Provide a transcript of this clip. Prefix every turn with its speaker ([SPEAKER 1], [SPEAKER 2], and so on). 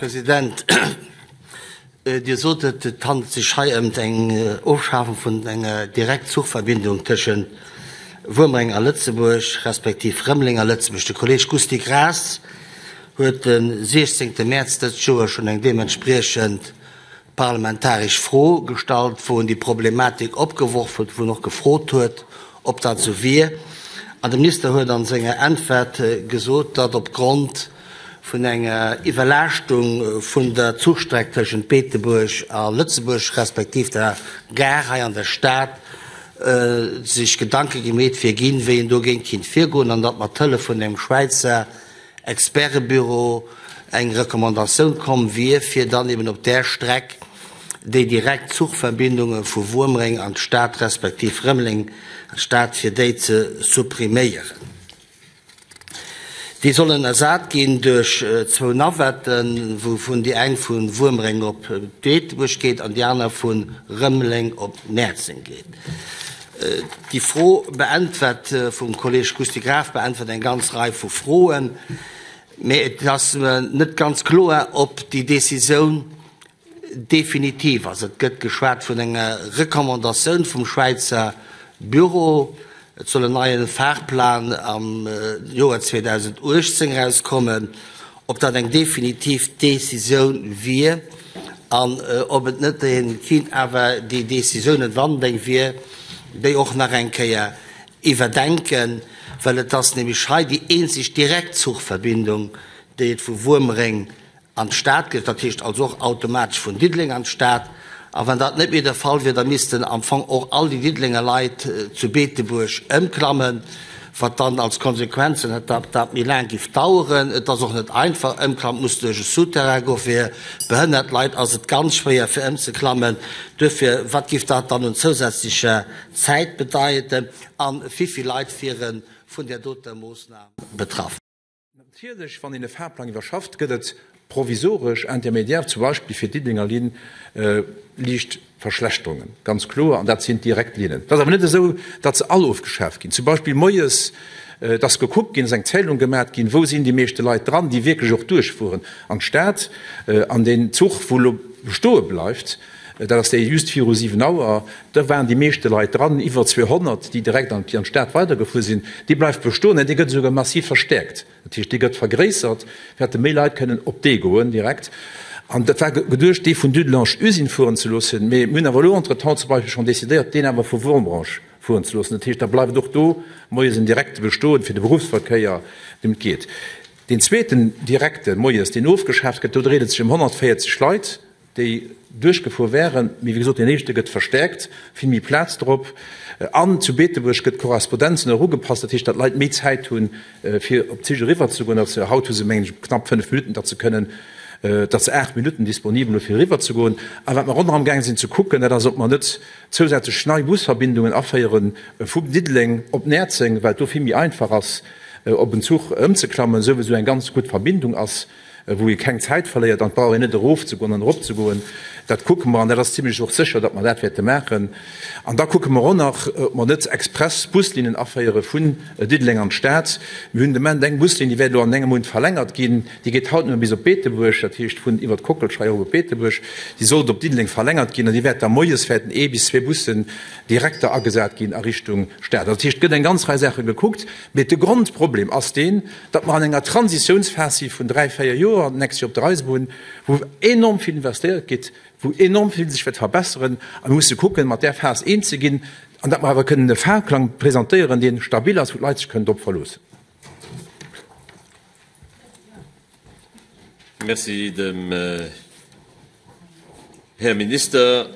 [SPEAKER 1] President, Dir sot et, et handelt sech hei ëm eng Ofschafung vun enger Direktzuchverbindung tëschent Wuermereng a Lëtzebuerg, respektiv Rëmeleng a Lëtzebuerg. De Kolleeg Gusty Graas huet de 16. Mäerz dëst Joer schonn eng deementspriechend parlamentaresch Fro gestallt, wou en déi Problematik opgeworf huet, wou en och gefrot huet, ob dat esou wier. An de Minister huet a senger Äntwert gesot, datt opgrond vun enger Iwwerlaaschtung vun der Zuchstreck tëschent Beetebuerg a Lëtzebuerg respektiv der Gare hei an der Stad sech Gedanke gemeet wier ginn, wéi een dogéint kinnt virgoen an datt mat Hëllef vun engem Schwäizer Expertebüro eng Recommandatioun komm wier, fir dann eben op där Streck déi direkt Zuchverbindunge vu Wuermreng an d'Stad respektiv Rëmeleng an d'Stad, fir déi ze suppriméieren. Déi sollen ersat ginn duerch zwou Navetten, wouvun déi eng vu Wuermreng op Beetebuerg geet an déi aner vu Rëmeleng op Näerzeng geet. Déi Fro beäntwert vum Kolleeg Gusty Graas beäntwert eng ganz Rei vu Froen, mä et ass net ganz kloer, ob déi Décisioun definitiv ass. Et gëtt geschwat vun enger Recommandatioun vum Schwäizer Büro. Et soll en neie Fahrplan am Joer 2018 erauskommen. Ob dat eng definitiv Decisioun wier an ob et net ee kinnt awer déi Decisiounen, wann et eng wier, déi och nach eng Kéier iwwerdenken, well et ass nämlech hei déi eenzeg direkt Zuchverbindung, déi et vu Wuermereng an d'Stad gëtt, dat heescht also och automatesch vun Diddeleng an d'Stad. A wann dat net méi de Fall wier, da missten am Fong och all déi Diddelenger Leit zu Beetebuerg ëmklammen, wat dann als Konsequenzen hätt, datt dat méi laang giff daueren. Et ass och net einfach, ëmklammen, muss duerch e Souterrain goen. Fir behënnert Leit ass et ganz schwéier fir ëmzeklammen. Duerfir, wat giff dat dann un zousätzlecher Zäit bedeiten a wivill Leit wiere vun där doter Moossnam betraff?
[SPEAKER 2] Natierlech, wann een e Fahrplang iwwerschafft, gëtt et provisoresch, intermédiaire, zum Beispill fir d'Diddelenger Linn, liicht Verschlechterungen, ganz kloer, an dat sinn d'direkt Linnen. Et ass awer net esou, datt se all ofgeschaaft ginn. Zum Beispill moies, et ass gekuckt ginn, et ass eng Zählung gemat ginn, wou sinn déi meeschte Leit dran, déi wierklech och duerchfueren an d'Stad. An deen Zuch, wou elo bestoe bleift, Dat ass déi just viru 7 Auer. Do waren déi meeschte Leit dran, iwwer 200, déi direkt an d'Stad weidergefuer sinn. Dee bleift bestoen an dee gëtt esouguer massiv verstäerkt. Dat heescht, dee gëtt vergréissert, wäerte méi Leit kënnen op dee goen direkt. An dat war geduecht, dee vun Dudelange-Usine fueren ze loossen. Mee mir hunn awer elo entretemps zum Beispill schonn decidéiert, deen awer vu Wormbrange fueren ze loossen. Dat heescht, da bleift och do moies en direkte bestoen fir de Beruffsverkéier, deem et geet. Deen zweeten direkte moies, deen ofgeschaaft gëtt, do dréit et sech ëm 140 Leit, déi duerchgefuer wären, mee wéi gesot, deen éischte gëtt verstäerkt, vill méi Plaz drop, an zu Beetebuerg gëtt d'Korrespondenzen och ugepasst, dat heescht, datt d'Leit méi Zäit hunn, fir op d'Zich eriwwer ze goen, datt se, haut hu se mengen ech knapp 5 Minutten, datt se kënnen, datt se 8 Minutten disponibel hu fir eriwwer ze goen. A wat mer och nach amgaang sinn ze kucken, dat ass, ob mer net zousätzlech nei Busverbindungen aféiere vu Diddeleng op Näerzeng, well et do vill méi einfach ass, op en Zuch ëmzeklammen, souwisou eng ganz gutt Verbindung ass. wou ee keng Zäit verléiert an et brauch een net erofzegoen an eropzegoen. Dat kucke mer an dat ass zimlech och sécher, datt mer dat wäerte maachen. An da kucke mer och nach, ob mer net express Buslinnen aféiere vun Diddeleng an d'Stad. Mir hunn de Moment eng Buslinn, déi wäert elo an engem Mount verlängert ginn. Déi geet haut nëmme bis op Beetebuerg, dat heescht vun iwwer d'Kockelscheier erop op Beetebuerg. Déi sollt op Diddeleng verlängert ginn an déi wäert da moies wäerten ee bis zwee Bussen direkter agesat ginn a Richtung Stad. Also dat heescht, et gëtt eng ganz Rei Saache gekuckt, mee de Grondproblem ass deen, datt mer an enger Transitiounsphas si vun dräi, véier Joer, d'nächst Joer op der Eisebunn, wou enorm vill investéiert gétt, wou enorm vill sech wäert verbesseren. A mir musse kucken, mat där Phas eens ze ginn an datt mer awer kënnen e Fahrplang presentéieren, dee stabil ass, wou d'Leit sech kënnen drop verloossen.
[SPEAKER 3] Merci dem Här Minister.